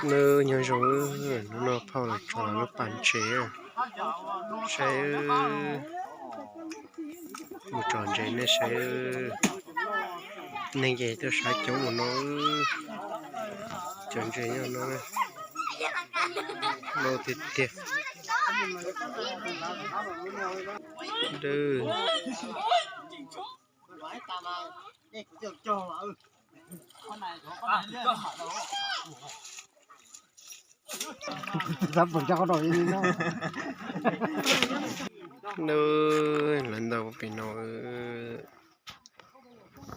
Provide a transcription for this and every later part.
Nws nyob zoo, hnub no phauj los tso lub pas ntses, saib, mus tso ntses nej saib, neeg ces tuaj saib coob mus no, cov ntses nyob no, loj tiag tiag. Nws lawv ntaus pem no,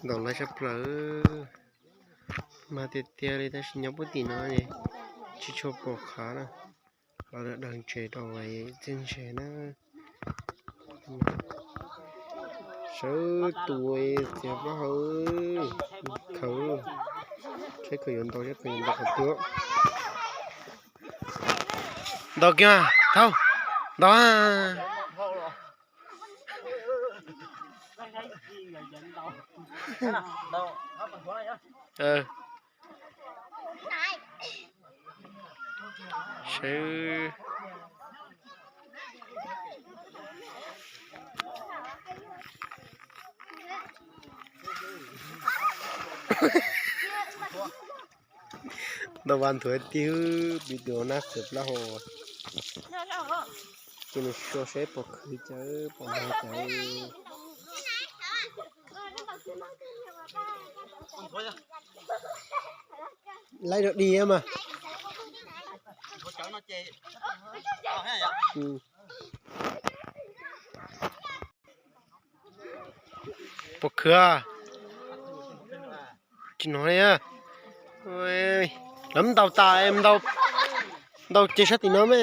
ntaus laj tshaj plaws, mag tiag tiag li tab sis nyob puag tim no tsis tshua pom qhov na, los daws ntses rau txiaj ntses na. Sawv tus txiav plaub hau, khaws, saib khaws yuav ntaus, saib khaws yuav ntaus qhov twg. Ntaus kiag, thauj, ntaus. Sawv. Ntaus vas nthuav tiag, pib tus nab txiav plaub hau, ces nws so saib pom khwv cas pom mag cas. Laib rau dig mas. Pom khwv tsis hnov li. Lawv ntaus tas, ntaus ces sab tim no me.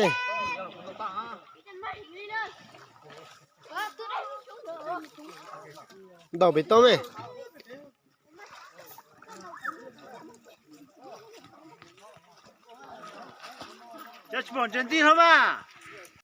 Ntaus pem toj me. Cov tsis pom ntses ntij hlo mas.